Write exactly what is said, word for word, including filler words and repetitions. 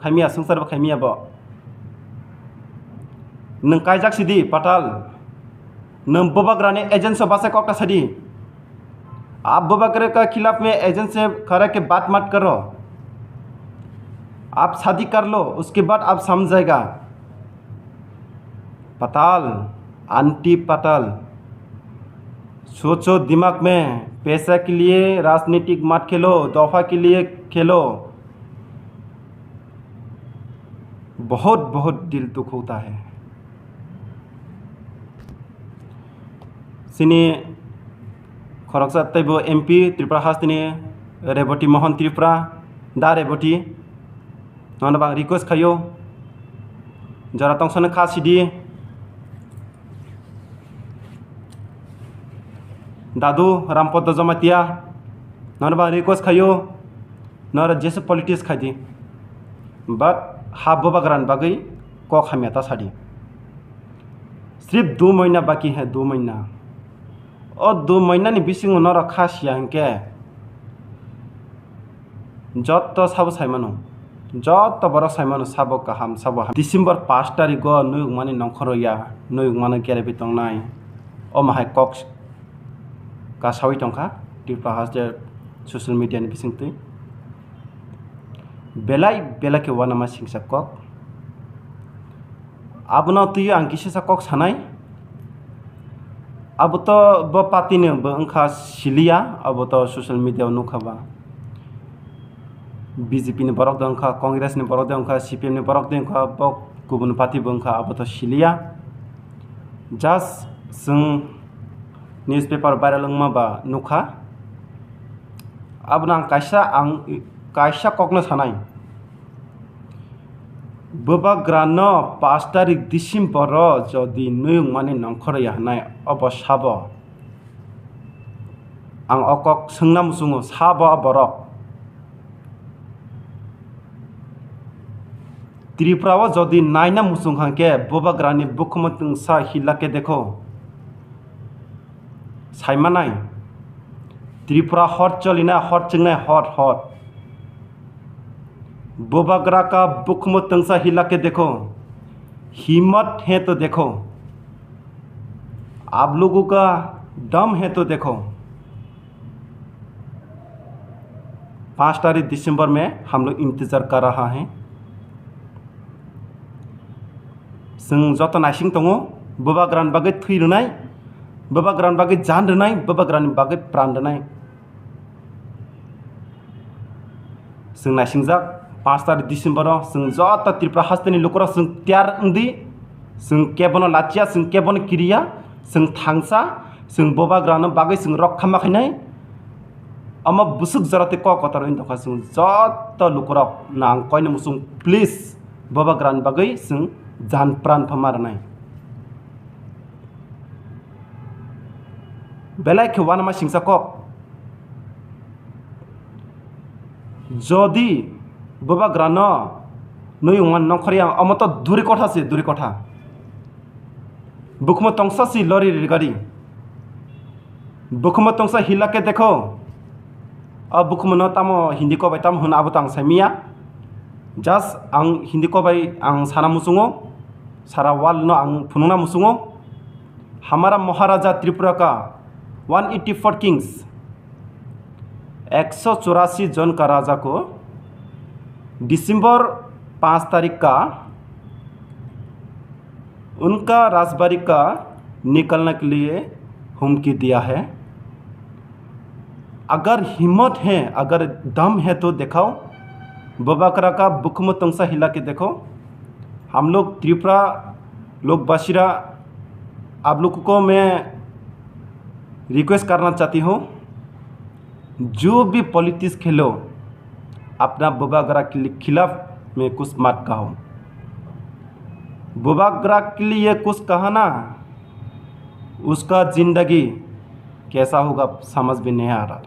Khaimya, swngchar bo khaimya bo. Nwng kaijak sidi, Patal. Nwng bubagrani agent so bachai kok ta sadi. आप बुबागरा का खिलाफ में एजेंट से खड़ा के बात मत करो। आप शादी कर लो, उसके बाद आप समझेगा। पताल, आंटी पताल, सोचो दिमाग में, पैसा के लिए राजनीतिक मत खेलो, दफा के लिए खेलो। बहुत बहुत दिल दुख होता है। Chini khoroksa teibo M P Tripura hasteni Reboti Mohan Tripura, da Reboti, nono bang request khayo, jora tongsano kha sidi, dadu Rampada Jamatia, nono bang request khayo, noro jesu politics khaidi, but ha bubagrani bagwi kok hamya ta sadi. Srip du moina baki hai, du moina. O du moina ni bisingo norok kha siya hinkhe, jotto sabo saimano, jotto borok saimano sabo kaham, sabo ham. December pash tarikgo nuyukmani nongkhoro ya, nuyukmano kerebi tongnai. Omo hai kok kasawi tongkha Tripura haste social media ni bisingtwi. Belai belai khe uanama singsa kok. Abono twiwi ang kisisa kok sanai. Abo to bo party ni bo wngkha siliya, abo to social media o nukha ba. B J P ni borok de wngkha, Congress ni borok de wngkha, C P M ni borok de wngkha, bo kubun party bo wngkha, abo to siliya. Just chwng newspaper viral wngma ba nukha. Abono ang kaisa, ang kaisa kokno sanai. Bubagrano pash tarik December o jodi nuyungmani nongkhor ya hwnai, obo sabo? Ang o kok swngna muchungo, sabo o borok? Tripura o jodi naina muchung hwnkhe bubagrani bukhumu twngsa hila khe dekho. Saimanai, Tripura hor cholina, hor chingnai, hor, hor. Bubagra ka bukhumu twngsa hila ke dekho, himmat hai to dekho, aap logo ka dam hai to dekho. Paanch tarik December mein hum log intezar kar raha hai. Chwng joto naising tongo, bubagrani bagwi thwi rwnai, bubagrani bagwi jan rwnai, bubagrani bagwi pran rwnai. Chwng naisingjak, paanch tarik December o chwng joto Tripura hasteni lukurok chwng tiyar wngdi, chwng kebono lachiya, chwng kebono kiriya, chwng thangsa, chwng bubagrano bagwi chwng rokha ma khainai. Omo bwswk jora tei kok kotor wngwi tongkha chwng joto lukurok, no ang koino muchung, please, bubagrani bagwi chwng jan pran pha ma rwnai. Belai khe uanama singsa kok. Jodi bubagrano nuyungmani nongkhor ya, omo to duri kotha se, duri kotha. Bukhumu tongsa si lori ri gari. Bukhumu tongsa hila ke dekho. O bukhumu no tamo Hindi kok bai tamo hwn abo to ang sai miya. Just ang Hindi kok bai ang sana muchungo. Sara world no ang phunukna muchungo. हमारा महाराजा त्रिपुरा का one eighty four Kings, एक सौ चौरासी जन का राजा को दिसंबर पाँच तारीख का उनका राजबाड़ी का निकलने के लिए हुमकी दिया है। अगर हिम्मत है, अगर दम है तो दिखाओ। Bubagra ka bukhumu tongsa hila ke dekho. हम लोग त्रिपुरा लोग बसेरा आप लोग को मैं रिक्वेस्ट करना चाहती हूँ, जो भी पॉलिटिक्स खेलो, अपना बुबागरा के खिलाफ में कुछ मत कहो। बुबागरा के लिए कुछ कहा ना, उसका जिंदगी कैसा होगा, समझ भी नहीं आ रहा।